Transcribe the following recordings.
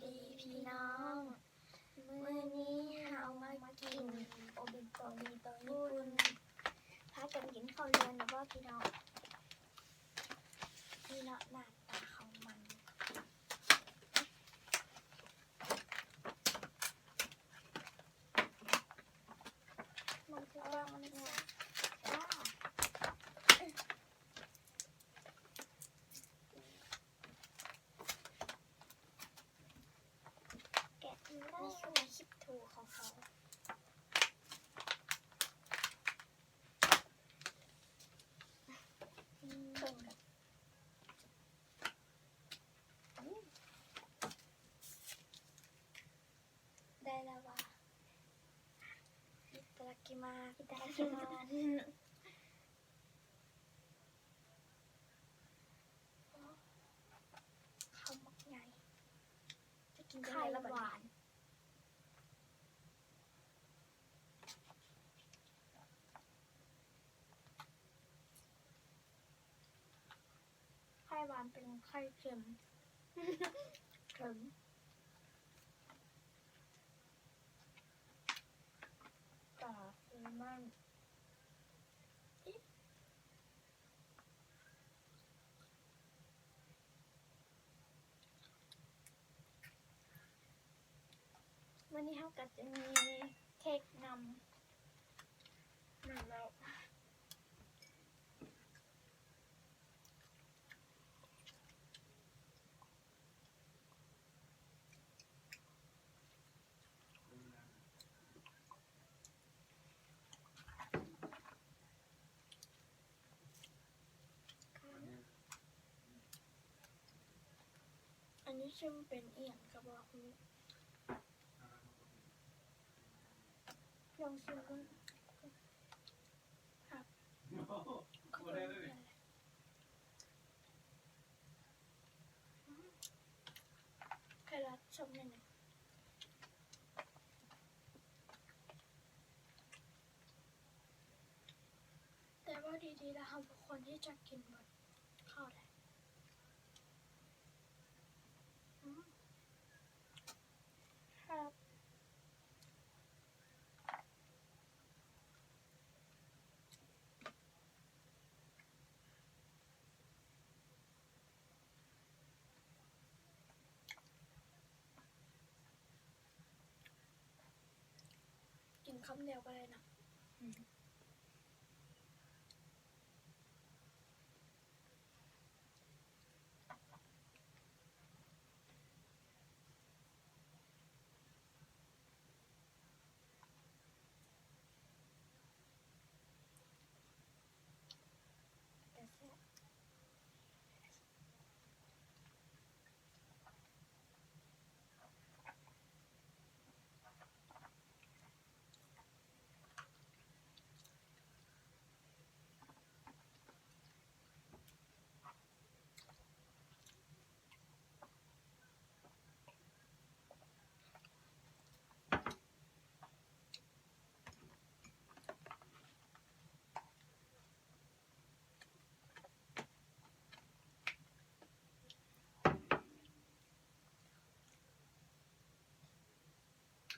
ດີພີ່ນ້ອງ ມື້ນີ້ເຮົາມາກິນໂອເບນໂຕຣີໂຕຍີ່ປຸ່ນ. ພາກັນກິນເຂົ້າເຮືອນແລ້ວບໍ່ພີ່ນ້ອງ? ນີ້ເນາະ ໜ້າຕາຂອງມັນ. ມັນຄືວ່າມັນແຊບ. ແກະ ນີ້ຄືຄລິບທູຂອງເຮົາ. ອືມ ເບິ່ງກັນ. ອືມ ໄດ້ແລ້ວວ່າ いただきます。いただきます。 ຄຳບັກໃຫຍ່ ຈະກິນຈັ່ງໃດລະບັດນີ້? ໄຂ່ຫວານ ໄຂ່ຫວານເປັນໄຂ່ເຄັມ ເຄັມ ກະຄືມັນ ມື້ນີ້ເຮົາກໍຈະມີເຄັກນຳ ແມ່ນແລ້ວ. ອັນນີ້ຊິມເປັນອີ່ຫຍັງກໍບໍ່ຮູ້ ລອງຊິມເບິ່ງ. ແຄຣອດສົ້ມນີ້ນະ ແຕ່ເວົ້າດີໆແລ້ວ ເຮົາບໍ່ຄວນທີ່ຈະກິນເບິດເຂົ້າໃດ. ອືມ ແຊບ. ກິນຄຳດຽວກໍໄດ້ນະ. ອືມ. ແຕ່ແຊບ.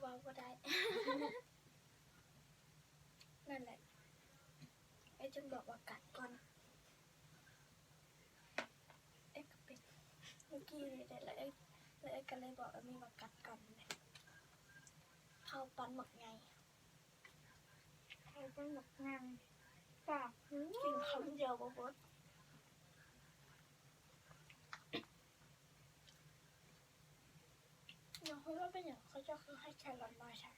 ເວົ້າບໍ່ໄດ້. ນັ້ນແຫຼະ ເອື້ອຍຈຶ່ງບອກວ່າກັດກ່ອນ. ເອື້ອຍກໍເປັນ ເມື່ອກີ້ນີ້ແຫຼະ ແລ້ວເອື້ອຍ ແລ້ວເອື້ອຍກໍເລີຍບອກອາມີວ່າກັດກ່ອນ. ເຂົ້າປັ້ນບັກໃຫຍ່ ເຂົ້າປັ້ນບັກໃຫຍ່ ປາກ ກິນຄຳດຽວບໍ່ເບິດ. ຢາກຮູ້ວ່າເປັນຫຍັງເຂົາເຈົ້າຄືໃຫ້ແຄຣອດມາໃສ່. ອ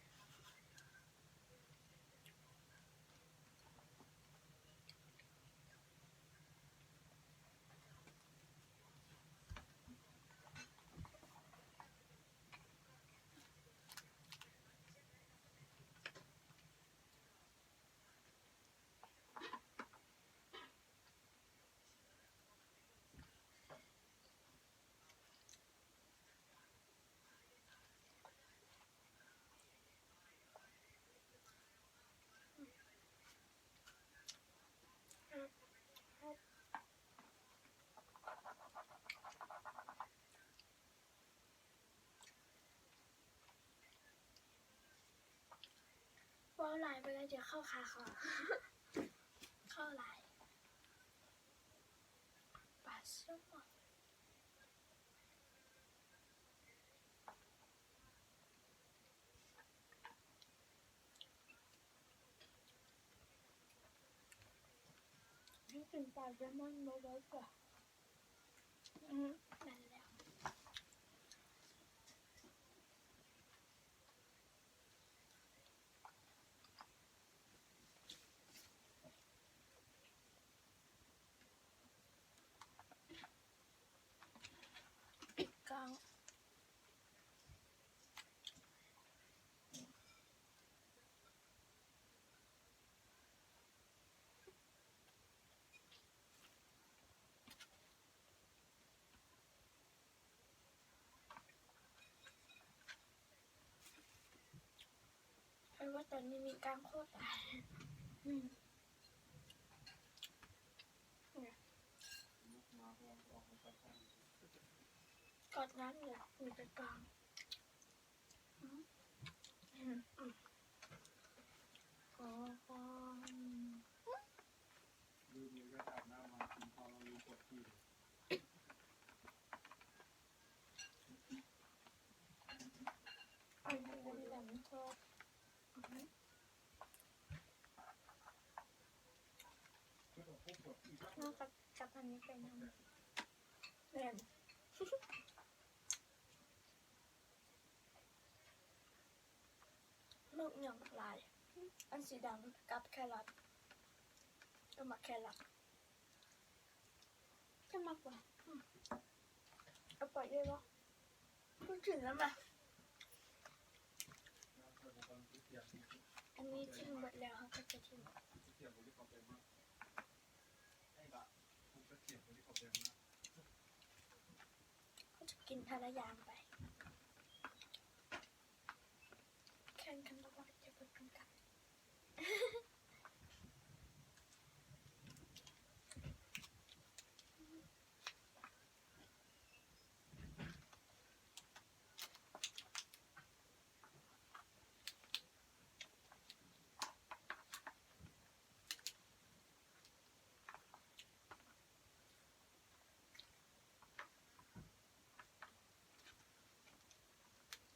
າວຫຼາຍໄປແລ້ວ ຈະເຂົ້າຂາຂວາ ເຂົ້າຫຼາຍ ປາຊາມອນ. ໃຫ້ກິນປາແຊມອນບໍ່ໄດ້ກວ່າ. ອືມ ແມ່ນແລ້ວ. ເພາະວ່າຕອນນີ້ມີກ້າງໂຄດຫຼາຍ. ອືມ ກອດງາມເລີຍ ມີແຕ່ກ້າງ. ອືມ ອືມ ອືມ ອືມ ລືມເລີຍ ຢາກອາບນ້ຳມາກິນເຂົ້າແລ້ວລືມກວດຂີ້. ອັນນີ້ກໍມີແຕ່ມັນຊອບ ອືຮຶ ແລ້ວກໍຈັບອັນນີ້ໄປນຳ ແມ່ນ. ໝາກຫຍັງຫຼາຍ ອັນສີດຳກັບແຄຣອດ ເອີ ໝາກແຄຣອດ ຈະມັກບໍ່? ອືມ ເອົາປອຍເລີຍບໍ່? ເພິ່ງກິນແລ້ວແມະ ອັນນີ້ຖິ້ມເບິດແລ້ວ ເຮົາກໍຈະຖິ້ມ. ເຮົາຈະກິນທະລະຢ່າງໄປ ແຂ່ງກັນລະຫວ່າງຈະເບິດນຳກັນ.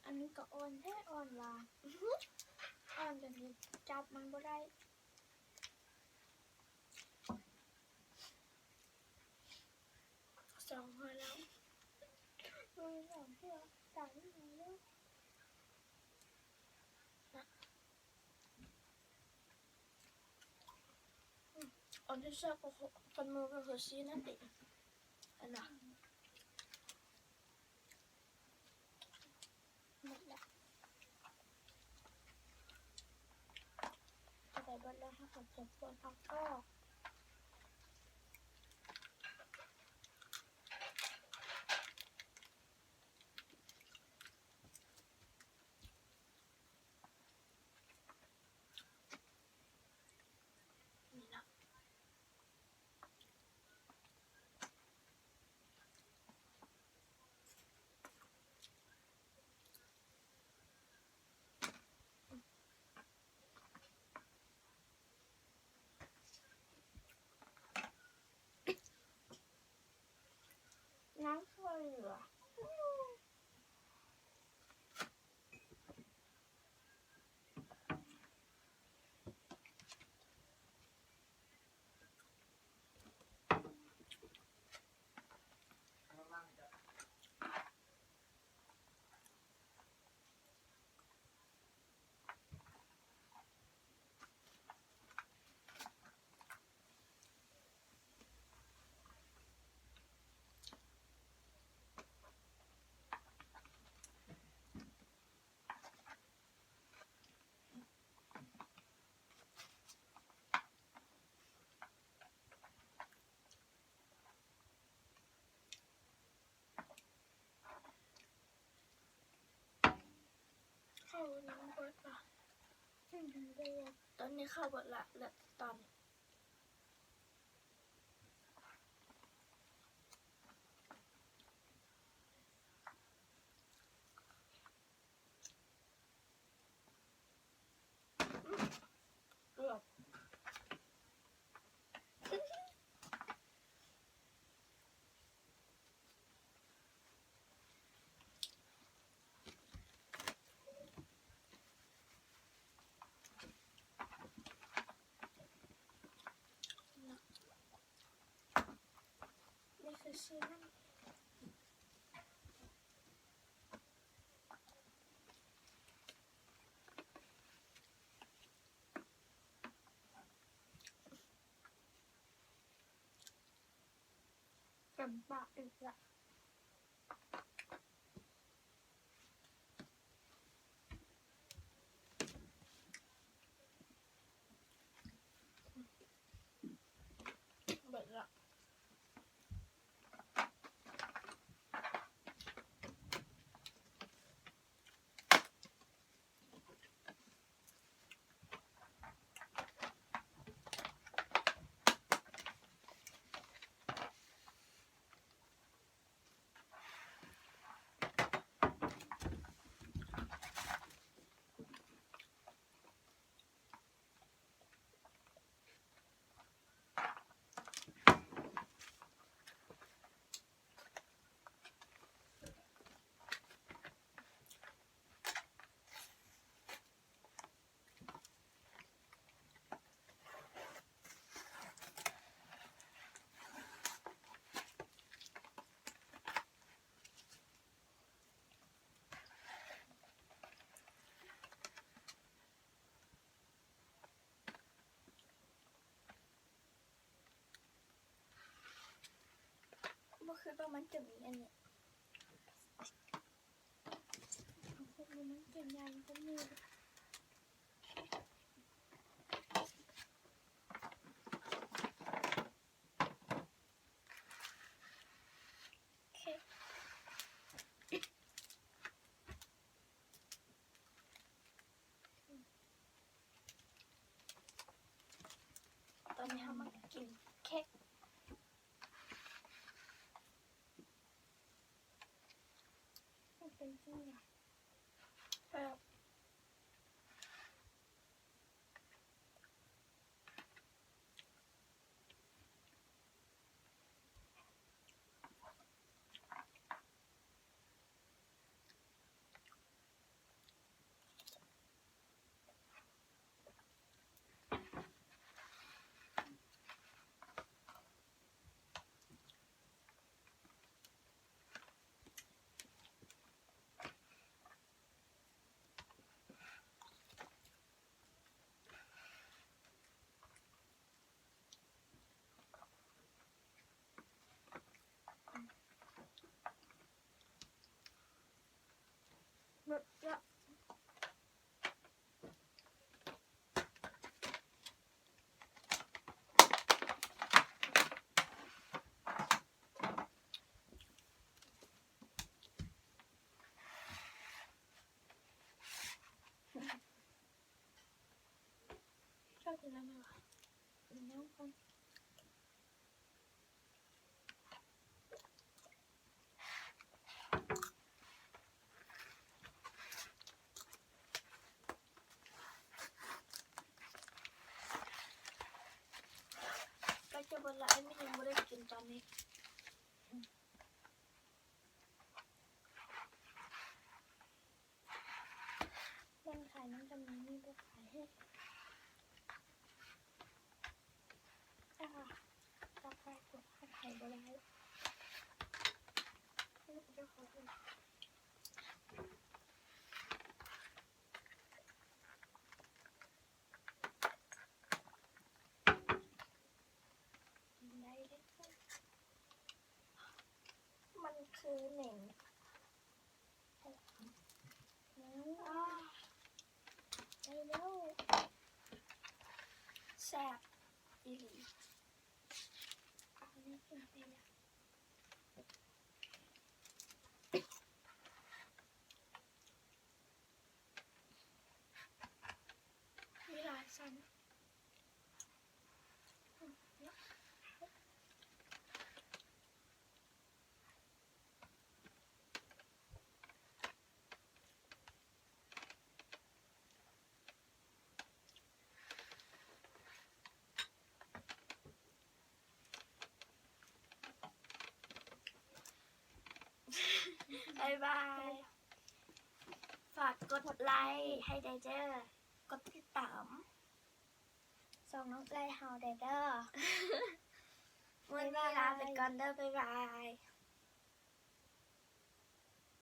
ອັນນີ້ກໍອ່ອນແທ້ ອ່ອນວ່າ ອ່ອນຈົນຈັບມັນບໍ່ໄດ້. ສອງເທື່ອແລ້ວ ເອີ ສອງເທື່ອ ສາມເທື່ອແລ້ວ. ອັນທີ່ແຊບກວ່າຄົນມືກໍຄືຊີ້ນນັ້ນຕິ ອັນນະ ໝົດແລ້ວ ເອົາໄປເບິດແລ້ວ ເຮົາກໍຈະຄວນເອົາອອກ. ນ້ຳຊ່ວຍເຫຼືອ. ເຂົ້າຍັງບໍ່ເບິດລະ ຕອນນີ້ເຂົ້າເບິດລະ ເຫຼືອແຕ່ຕອນ ອືມ ຊື້ນ້ຳ ເຕັມປາກອີກລະ. ເບິດລະ. ບໍ່ຄິດວ່າມັນຈະມີອັນນີ້ ບໍ່ຄິດວ່າມັນຈະໃຫຍ່ປານນີ້. ຕອນນີ້ເຮົາມາກິນເຄັກ ມັນເປັນຈັ່ງໃດ? ແຊບ. ເຈົ້າກິນນ້ຳແມ່ຫວາ? ກິນນ້ຳກ່ອນ. ໃກ້ຈະເບິດລະ ເອມິຍັງບໍ່ໄດ້ກິນຕອນນີ້. ມັນຂາຍ ມັນຈະມີ ມີບໍ່ຂາຍ. ອາ ຕັກໄປ ເກັບໄປ ຂາຍບໍ່ໄດ້. ເຈົ້າຂອງເພິ່ນ ກິນໄດ້ເດ້. ມັນຄືເໝັນ. ອາ ໄດ້ແລ້ວ ແຊບອີ່ຫຼີ. ມີຫຼາຍຊັ້ນ. ບາຍບາຍ. ຝາກກົດໄລໃຫ້ແດ່ເດີ ກົດຕິດຕາມຊ່ອງນ້ອງເອື້ອຍເຮົາແດ່ເດີ. ມື້ນີ້ລາໄປກ່ອນເດີ ບາຍບາຍ.